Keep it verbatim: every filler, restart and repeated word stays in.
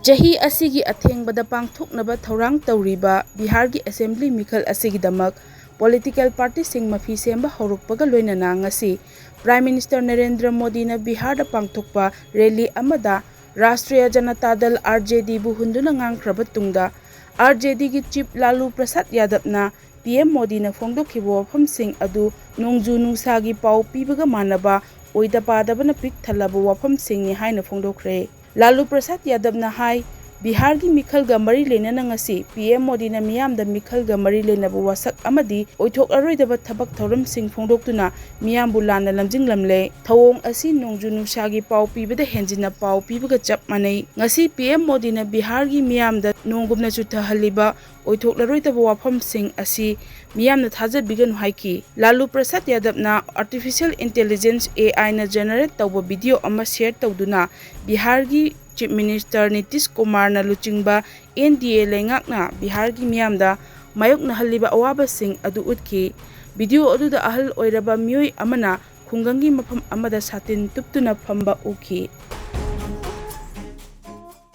ꯆꯍꯤ ꯑꯁꯤꯒꯤ ꯑꯊꯦꯡꯕꯗ ꯄꯥꯡꯊꯣꯛꯅꯕ ꯊꯧꯔꯥꯡ ꯇꯧꯔꯤꯕ ꯕꯤꯍꯥꯔꯒꯤ ꯑꯦꯁꯦꯝꯕ꯭ꯂꯤ ꯃꯤꯈꯜ ꯑꯁꯤꯒꯤꯗꯃꯛ ꯄꯣꯂꯤꯇꯤꯀꯦꯜ ꯄꯥꯔꯇꯤꯁꯤꯡ ꯃꯐꯤ ꯁꯦꯝꯕ ꯍꯧꯔꯛꯄꯒ ꯂꯣꯏꯅꯅ ꯉꯁꯤ ꯄ꯭ꯔꯥꯏꯝ ꯃꯤꯅꯤꯁꯇꯔ ꯅꯔꯦꯟꯗ꯭ꯔ ꯃꯣꯗꯤꯅ ꯕꯤꯍꯥꯔꯗ ꯄꯥꯡꯊꯣꯛꯄ ꯔꯦꯂꯤ ꯑꯃꯗ ꯔꯥꯁꯇ꯭ꯔꯤꯌꯥ ꯖꯅꯇꯥ ꯗꯜ, RJD, ꯕꯨ ꯍꯨꯟꯗꯨꯅ ꯉꯥꯡꯈ꯭ꯔꯕ ꯇꯨꯡꯗ, RJD ꯒꯤ ꯆꯤꯐ ꯂꯥꯂꯨ ꯄ꯭ꯔꯁꯥꯗ ꯌꯥꯗꯕꯅ PM ꯃꯣꯗꯤꯅ ꯐꯣꯡꯗꯣꯛꯈꯤꯕ ꯋꯥꯐꯝꯁꯤꯡ ꯑꯗꯨ ꯅꯣꯡꯖꯨ ꯅꯨꯡꯁꯥꯒꯤ ꯄꯥꯎ ꯄꯤꯕꯒ ꯃꯥꯟꯅꯕ ꯑꯣꯏꯗ ꯄꯥꯗꯕꯅ ꯄꯤꯛ ꯊꯜꯂꯕ ꯋꯥꯐꯝꯁꯤꯡꯅꯤ ꯍꯥꯏꯅ ꯐꯣꯡꯗꯣꯛꯈ꯭ꯔꯦ꯫ ꯂꯥꯂꯨ ꯄ꯭ꯔꯁꯥꯗ ꯌꯥꯗꯕꯅ ꯍꯥꯏ, ꯕꯤꯍꯥꯔꯒꯤ ꯃꯤꯈꯜꯒ ꯃꯔꯤ ꯂꯩꯅꯅ ꯉꯁꯤ PM ꯃꯣꯗꯤꯅ ꯃꯤꯌꯥꯝꯗ ꯃꯤꯈꯜꯒ ꯃꯔꯤ ꯂꯩꯅꯕ ꯋꯥꯁꯛ ꯑꯃꯗꯤ ꯑꯣꯏꯊꯣꯛꯂꯔꯣꯏꯗꯕ ꯊꯕꯛ ꯊꯧꯔꯝꯁꯤꯡ ꯐꯣꯡꯗꯣꯛꯇꯨꯅ ꯃꯤꯌꯥꯝꯕꯨ ꯂꯥꯟꯅ ꯂꯝꯖꯤꯡꯂꯝꯂꯦ꯫ ꯊꯧꯑꯣꯡ ꯑꯁꯤ ꯅꯣꯡꯖꯨ ꯅꯨꯡꯁꯥꯒꯤ ꯄꯥꯎ ꯄꯤꯕꯗ ꯍꯦꯟꯖꯤꯟꯅ ꯄꯥꯎ ꯄꯤꯕꯒ ꯆꯞ ꯃꯥꯟꯅꯩ꯫ ꯉꯁꯤ PM ꯃꯣꯗꯤꯅ ꯕꯤꯍꯥꯔꯒꯤ ꯃꯤꯌꯥꯝꯗ ꯅꯣꯡꯒꯨꯝꯅ ꯆꯨꯊꯍꯜꯂꯤꯕ ꯑꯣꯏꯊꯣꯛꯂꯔꯣꯏꯗꯕ ꯋꯥꯐꯝꯁꯤꯡ ꯑꯁꯤ ꯃꯤꯌꯥꯝꯅ ꯊꯥꯖꯕꯤꯒꯅꯨ ꯍꯥꯏꯈꯤ꯫ ꯂꯥꯂꯨ ꯄ꯭ꯔꯁꯥꯗ ꯌꯥꯗꯕꯅ artificial intelligence, AI ꯅ generate ꯇꯧꯕ ꯚꯤꯗꯤꯑꯣ ꯑꯃ ꯁꯦꯌꯔ ꯇꯧꯗꯨꯅ ꯕꯤꯍꯥꯔꯒꯤ ꯆꯤꯐ ꯃꯤꯅꯤꯁꯇꯔ ꯅꯤꯇꯤꯁ ꯀꯨꯃꯥꯔꯅ ꯂꯨꯆꯤꯡꯕ NDA ꯂꯩꯉꯥꯛꯅ ꯕꯤꯍꯥꯔꯒꯤ ꯃꯤꯌꯥꯝꯗ ꯃꯥꯌꯣꯛꯅꯍꯜꯂꯤꯕ ꯑꯋꯥꯕꯁꯤꯡ ꯑꯗꯨ ꯎꯠꯈꯤ꯫ ꯚꯤꯗꯤꯑꯣ ꯑꯗꯨꯗ ꯑꯍꯜ ꯑꯣꯏꯔꯕ ꯃꯤꯑꯣꯏ ꯑꯃꯅ ꯈꯨꯡꯒꯪꯒꯤ ꯃꯐꯝ ꯑꯃꯗ ꯁꯥꯇꯤꯟ ꯇꯨꯞꯇꯨꯅ ꯐꯝꯕ ꯎꯈꯤ꯫